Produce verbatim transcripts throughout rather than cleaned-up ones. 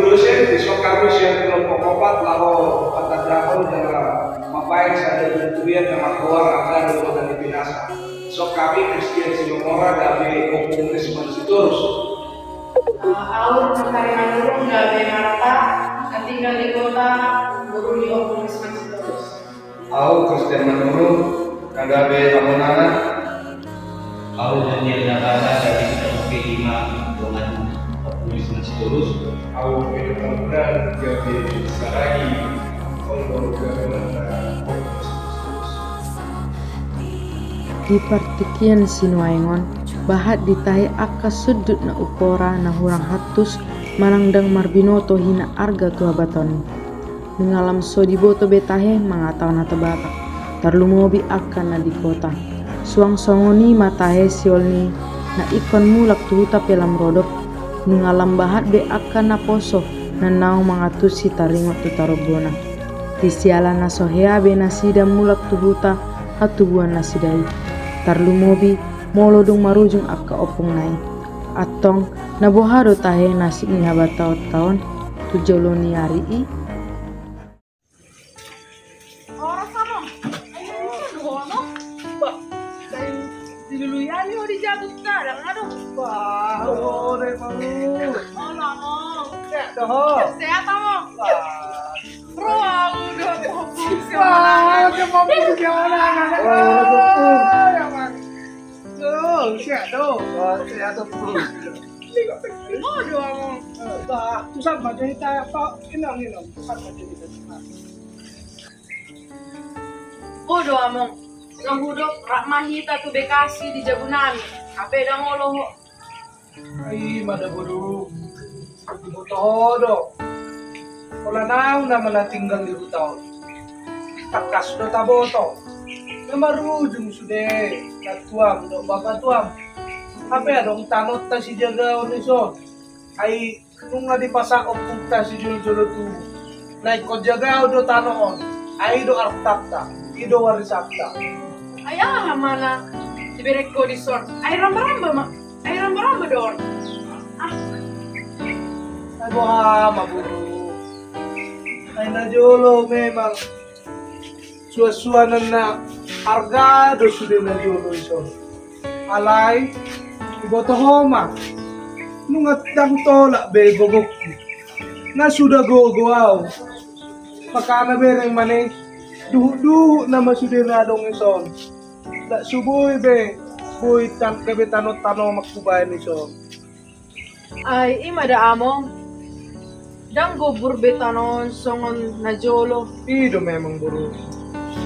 Dosen, dison hami sian kelompok opat laho patandahon jala mambaen sada turingan na margoar Arga Dohot Hata Ni Pinasa. Dison hami Christian Sinomora gabe Ompung Risman Sitorus. Au Betharia Manurung gabe Marta, na tinggal di kota, boru ni Ompung Risman Sitorus. Au Christian Manurung, na gabe amonana. Au Daniel Nagara, gabe Ketua P lima, dongan Ompung Risman Sitorus. Au Pedro Tambunan, gabe Saragi, Ompung Risman Sitorus. Di partingkian sinuaeng on, bahat di tahe angka sundut na umpora na hurang hantus manang ndang marbinoto hina arga tu habataon i. Nunga lam so diboto be tahe mangatahon hata Batak, tarlumobi angka na di kota. Suang songon i ma tahe siolni na ingkon mulak tu huta pe lam rodop, nunga lam bahat be angka naposo na naung mangantusi taringot tu tarombona. Di siala na so hea be nasida mulak tu huta hatubuan nasida i. Tarlumobi molo dung marujung angka ompungna i. Antong, na boha do tahe nasib ni habataonta on tu jolo ni ari i? Ora sama. Ayo, ora sama. Bah, dari dilului ani ho di jabu kadang, aduh. Bah, ora, Bang. Ora, Bang. Sehat, ho. Sehat, Bang. Bah. Bro, au do, Bang. Wah, ke Bang, ke mana? Wah, Bang. Oh, sehat, tuh. Wah, sehat, tuh. Olo do, Among. Bah, tu sapa jadi tanya, Pak? Inang, inang. Tu sapa jadi tanya? Olo do, Among. Nga hudok, rap ma hita tu Bekasi di jabu nami. Hape ndang olo ho. Ai, ima da boru. Diboto ho do. Holan au nama na tinggal di huta on. Tangkas do taboto. Na marujung sude nantuam dohot bapatuam. Hape adong tanonta sijagaon dison. Ai nunga dipasahat ompungta sijolojolo tubu. Na ingkon jagaon do tano on. Ai do artanta. I do warisanta. Ai aha ma na dibereng ho dison? Ai ramba-ramba ma. Ai ramba-ramba do on. Ah. Ai boha ma boru. Ai na jolo memang suan-suanan na arga do sude na jolo dison. Alai diboto ho ma. Nunga ndang tolap be gogongku. Nga suda gogo au. Makana bereng ma ne duhut-duhut nama sude na adong dison. Ndang so boi be, boi tan gabe tano-tano ma hubaen dison. Ai ima da, Among. Ndang gombur be tano on songon na jolo. I do memang boru.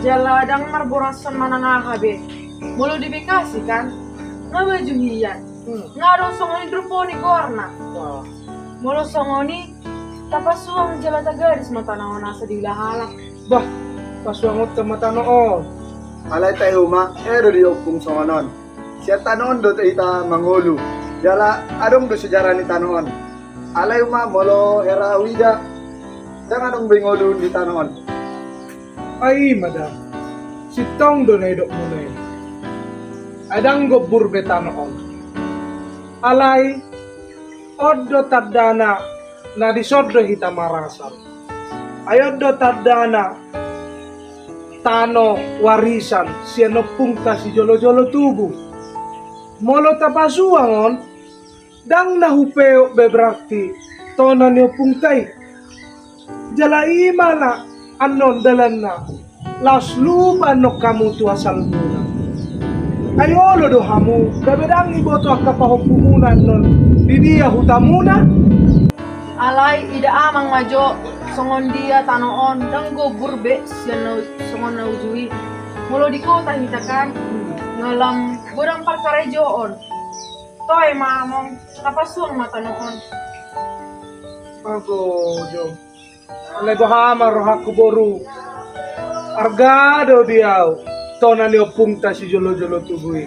Jala ndang marborasan manang aha be. Molo di Bekasi kan, nga baju hian. Hmm. Nga adong songon i rupa ni goarna. Wah. Molo songon i, tapasuang jala tagadis ma tano on asa diula halak. Bah, pasuangonta ma tano on. Alai tahe ma, hea do di ompung songon on. Sian tano on do hita mangolu. Jala adong do sejarah ni tano on. Alai ma molo hera huida, ndang adong be ngolu di tano on. Ai ima da. Sintong do na idokmuna i. Ai ndang gombur be tano on. Alai on do tandana na dison do hita marasal. Ai on do tandana tano warisan sian ompungta sijolojolo tubu. Molo tapasuang on, ndang na hupeop be berarti tona ni ompungta i. Jala ima na annon dalanna. Laos lupa annon hamu tu asalmuna. Ai olo do hamu, gabe ndang diboto angka pahompumuna annon di dia hutamuna. Alai ida amang ma jo, songon dia tano on ndang gombur be sian na u-, songon na uju i. Molo di kota hita kan, nga lam godang parkarejoon. Toe ma among, tapasuang ma tano on. Ago jo. Alai boha ma rohangku boru. Arga do di au tona ni ompungta sijolojolo tubu i.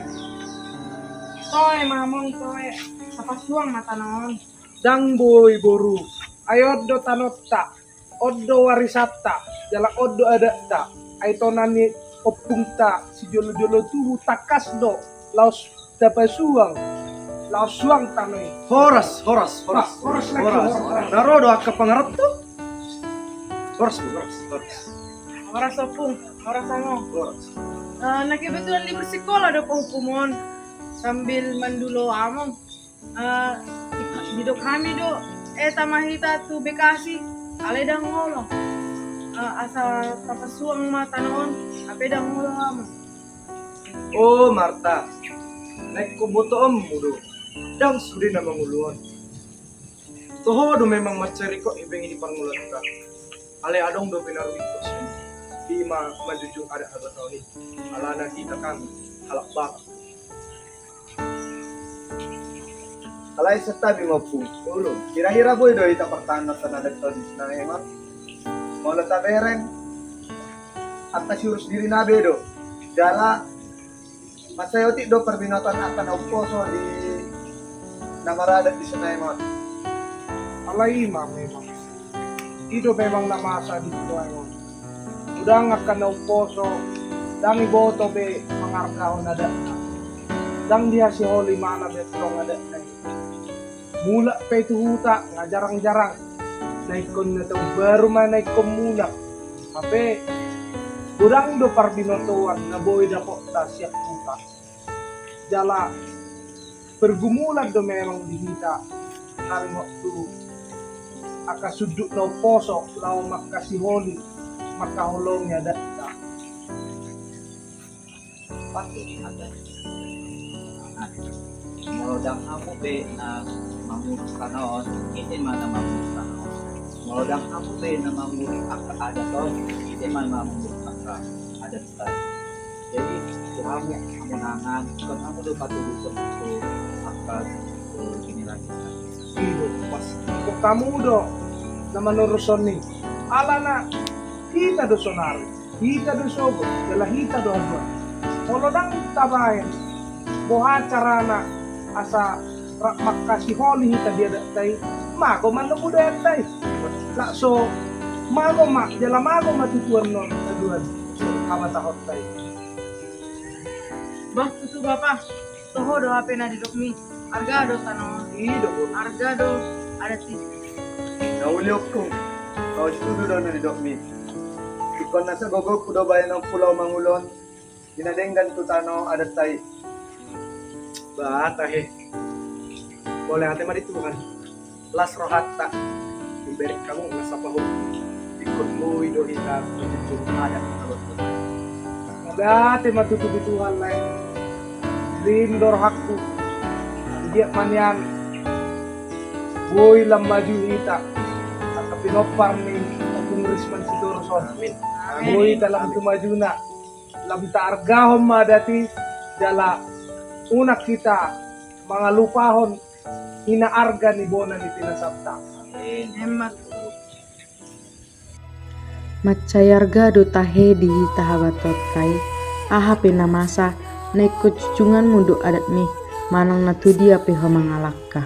Toe ma among, toe. Tapasuang ma tano on. Ndang boi boru. Ai on do tanonta. On do warisanta. Jala on do adatta. Ai tona ni ompungta sijolojolo tubu tangkas do laos tapasuang. laos suang tano i. Horas, horas, horas. Horas, horas. Na ro do angka pangaranto? Horas, horas, horas. Horas, Ompung. Horas, Among. Horas. Eh, na kebetulan libur sikola do pahompu on, sambil mandulo Among. Eh, didok hami do, eh, tama hita tu Bekasi, alai ndang olo. Eh, asa tapasuang ma tano on, hape ndang olo, Among. O Marta, naeng huboto hamu do, ndang sude na mangolu on. Toho do memang mansai ringkot hubege ni parngoluanta. Alai adong do pinaruhutku sian i, i ma manjunjung adat Habataon i. Alana hita kan halak Batak. Alai santabi ma, Ompung. Olo. Hira-hira boi do hita partahanon adatta di Sinaengon? Molo tabereng, angka siurus dirina be do. Jala mansai otik do parbinotoan angka na umposo di na maradat di Sinaengon. Alai i ma memang. I do memang na masa di Sinaengon. Godang angka na umposo, ndang diboto be mangargahon adatna. Ndang dihasiholi manang be tong adatna i. Mulak pe tu huta, nga jarang-jarang. Na ingkon na taon baru ma na ingkon mulak. Hape godang do parbinotoan na boi dapotta sian huta. Jala pergumulan do memang di hita, haringot tu angka sundut na umposo laho manghasiholi, manghaholongi adatta. Pasti ada. Molo ndang hamu be na mangurus tano on, ise ma na mangurus tano on? Molo ndang hamu be na mangurus angka adat on, ise ma na mangurus angka adat? Jadi, tu hamu, hamu na angan, ingkon hamu do patuduhon tu angka, eh, generasi. Ido, pas. Ingkon hamu do na manorushon i. Alana hita do sonari, hita do sogot, jala hita do haduan. Molo ndang tabaen boha carana asa rap manghasiholi hita di adatta i, mago ma na budayanta i. Laos so mago ma, jala mago ma tutu annon haduan habatahonta i. Bah, tutu, Bapa, toho do hape na didokmi. Arga do tano on. I do, Bapa. Arga do adat i. Na uli, Ompung. Laos tutu do na didokmi. Ingkon nasa gogo hubaen on pulo mangulon. Di na denggan tu tano adatta i. Bah, tahe. Mauliate ma di Tuhan. Las rohanta. Memberi kamu nasa pahompu. Ingkon boi do hita manjunjung adat na londo. Mauliate ma tutu di Tuhan, lae. Rim do rohangku. Di dia manian. Boi lam maju hita. Angka pinompar ni Ompung Risman Sitorus on. Amin. Amin. Boi hita lam tu majuna. Lam taargahon ma adat i, jala unang hita mangalupahon hinaarga ni bona ni pinasanta. Amin. Emma tutu. Mansai arga do tahe di hita habatahonta i, aha pe na masa, na ingkon junjunganmu do adatmi, manang na tu dia pe ho mangalangka.